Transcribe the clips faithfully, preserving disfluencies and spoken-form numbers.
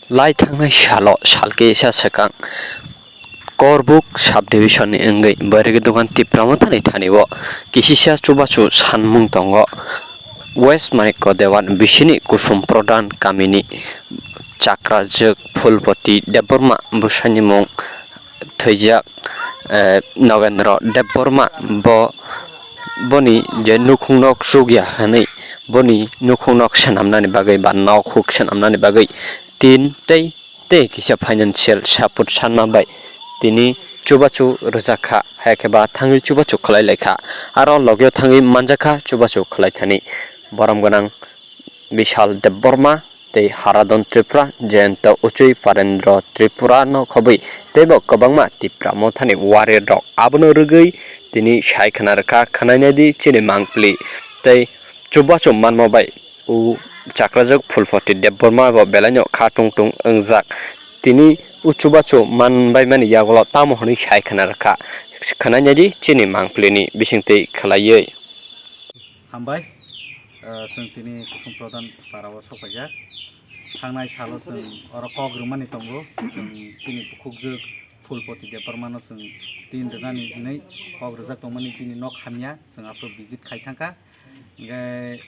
Lai thangnai salo sal kisa swkang Korbuk subdivision ni wngwi Bairagi Dogan Tipra Mothani thani o kisisa chubachu sanmung tongo. West Manikya Dewan bisini Kusum Pradhan kamini chakrajwk Phulpoti Debbarma bwsani mung thwijak, eh, Nogendra Debbarma bo, boni je nukhung nok chukya hwnwi boni nukhung nok swnamnani bagwi ba nok huk swnamnani bagwi tin tei, tei kisa financial support sanma bai tini chubachu rwjak kha, hai khe ba thangwi chubachu khlai lai kha, aro logio thangwi manjak kha chubachu khlai thani. Borom gwnang Bishal Debbarma tei Haradhan Tripura, Jayanta Uchui, Parendra Tripura no khobwi teibo kwbangma Tipra Mothani warrior rok abono rwgwi tini sai khna rwkha, khwnai nai di chini mangpili tei chubachu manma bai o chakrajwk Phulpoti Debbarma bo belaino kha tung tung wngjak. Tini o chubachu manbaimani yagulo tamo hwnwi sai khna rwkha, khwnai nai di chini mangpilini bisingtwi khwlaiwi. Hambai, eh, chwng tini Kusum Pradhan para o sok paijak. Thangnai salo chwng oro kok rwmani tongo, chwng chini bukhukjwk Phulpoti Debbarmano chwng tin rwnani hwnwi kok rwjak tongmani bini nok hamya, chwng aphuru visit khai thangkha. Hingke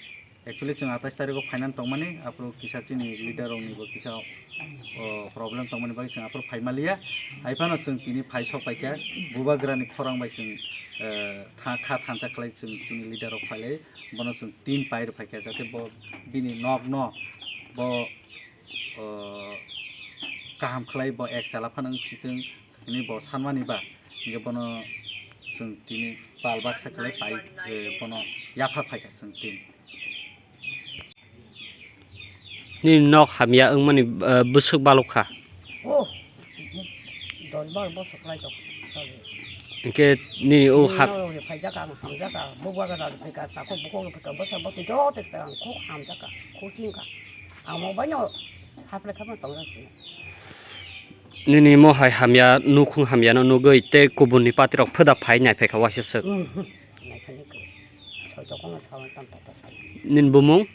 actually chwng atais tarikgo phainani tongmani, aphuru kisa chini leader roknibo kisa, o, problem tongmani bagwi chwng aphuru phaimaliya. Haiphano chwng tini phai sok paikha, bubagrani khorang bai chwng, eh, tha-, kha thansa khlai chwng chini leader rok phailai, bono chwng tin pai rw phaikha, jate bo bini nokno bo, o, kaham khlai bo ek chala phano wng sitwng. Hwnwi bo sanmani ba, hingke bono chwng tini pal baksa khlai pai, eh, bono yapha phaikha chwng tini. Nini nok hamya wngmani, eh, bwswk balok kha? Oh, dos bar bosor khlai tok. Hingke nini o ha- Nini norok ni phaijak ang hamjak ang, bubagra ni phaikha, takhuk bukhuk ni phaikha, bwsa bwswi joto phaikha, ang khuk hamjak kha, khuk ching kha. Ang mo baino haplai kha phano tongjak sini. Nini mohai hamya, nukhung hamyano nugwi tei kubunni party rok pheda phai naiphai kha waisa swk. Mhm. Naiphai ni kwrwi. Soi tokong no sawan tam ta ta. Nini bumung?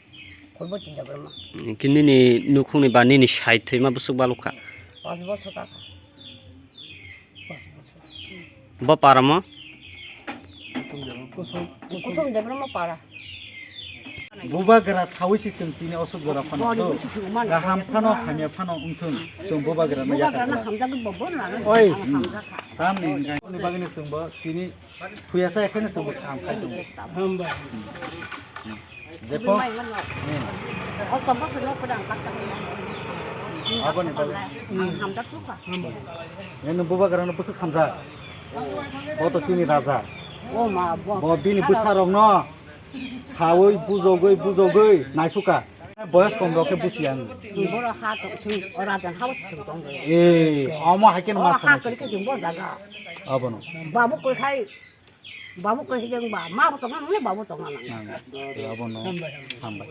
Kulbo Tinda Brahma. Hwnkhe nini nukhungni ba nini sai thwima bwswk balok kha? Pas bosor ka kha. Pas bosor. Bo paramo? Kusum, Kusum Debbarma para. Bubagra sawi si chwng tini osuk jora phano. Boni do. Busi chwng mano. Kaham phano, hamya phano wngthung. Chwng bubagra no yakar khlai. Bubagra no hamjagwi bo bono ano. Oi. Ano hamjakha. Tamni hwnkhe ni bagwino chwng bo tini phuya sa ekheno chwng bo kaham khai tongo. Hambai. Jepo. Mai mano. Hmm. O to boso no pura ang kata. Aboni bagwi. Ang hamjak tukha. Hambai. Eno bubagra no bwswk hamjak. Bo to chini raja. O ma, bo. Bo bini bwsarokno sawi bujogwi bujogwi naisuka. Boyos kom rok khe buchi ang. Boro ha to sung, o rajan ha to sung tong de. Eh, omo hai khe o ma ha sana kari sisi. Khe jumbo jaga. Abono. Babu koi khai, babu koi khai jeng ba, ma bo tong nang, babu tong nang. Nang. Eh, abono. Hambai.